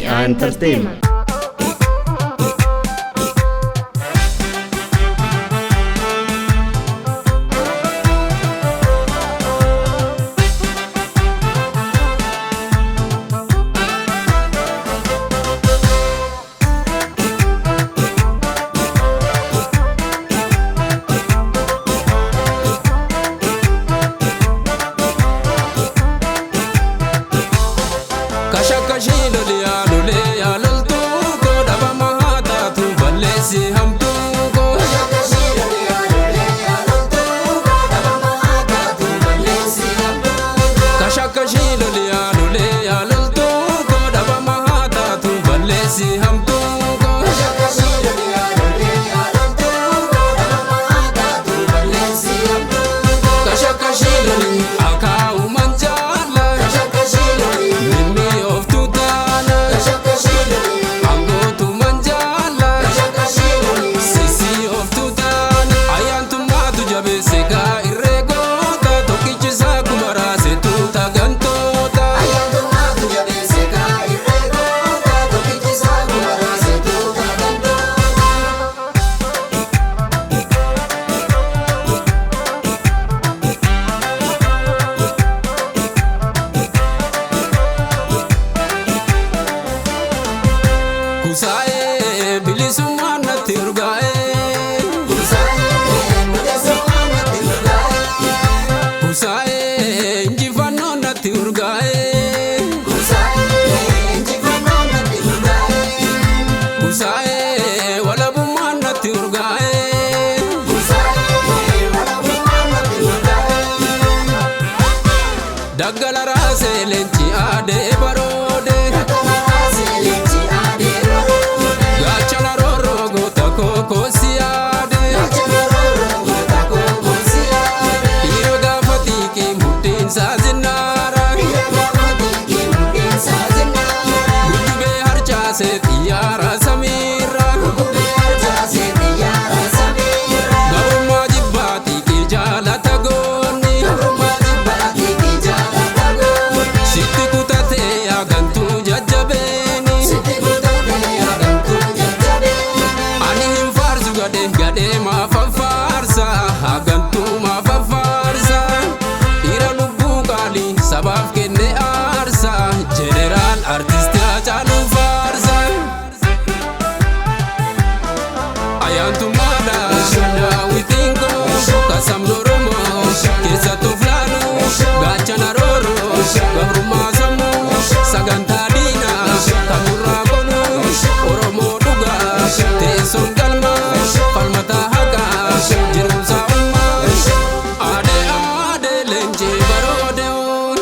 Mi'aa Entertainment. Kashakashii loliyaa lolee yaa loltuu koo dhabama haa taatu balleessi hamtuu koo. Kashakashii loliyaa lolee yaa loltuu koo dhabama haa taatu balleessi hamtuu koo. Kashakashii lolii akaa'uman jaala. Mimmi of tutaana. Angootu manjaala. Sisi of tutaana. Ayyaantummaatu jabeesse gaa irree goota. Tokkichisaa kumaraase tuuta gantoota. Kusaa'ee bilisummaan natti urgaa'ee. Kusaa'ee injifannoon natti urgaa'ee. Kusaa'ee walabummaan natti urgaa'ee. Daggala raasee leenci aadee baroode. Gaachana rooroo goota kookoo si yaade. Dhiira gaafa xiiqii mudhiin saa zinnaara. Gudubee harcaasee xiyyaara samiirra. Gabrummaa jibbaa xiiqii jaalata goonni. Sitti kutatee yaagantuu jajjabeeni. Ani hin faarsu gadhee gadhee maafan faarsa hagantuu maafan faarsa dhiira lubbuu qaalii sabaaf kenne aarsa jeneraal artisti Haacaaluu faarsa. Ayyaantummaadha daawwitiin koo kasamni Oromoo keessattuu filaanu gaachana rooroo gabrummaa sammuu sagantaa diinaa kan nurraa qonu Oromoo dhugaa teessoon galmaa falmataa haqaa jiruunsaa ummaa aadee aadee leenjii baroodeewoon.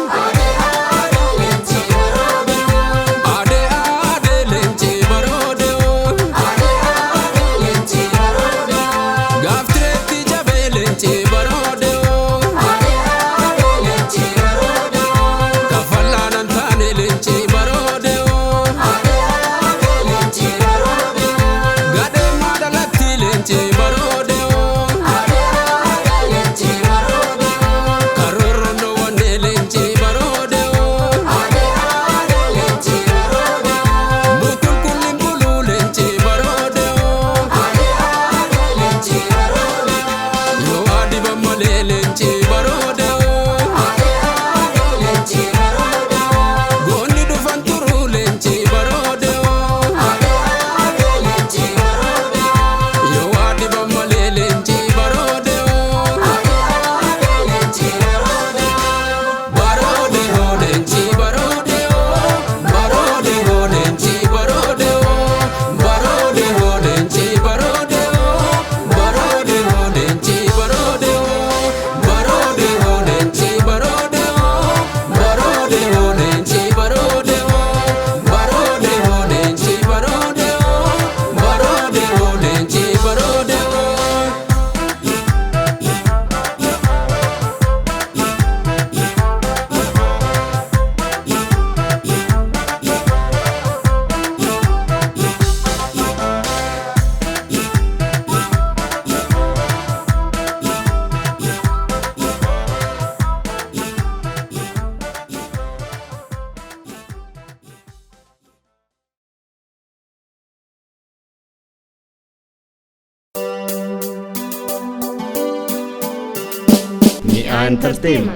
Mi'aa Entertainment.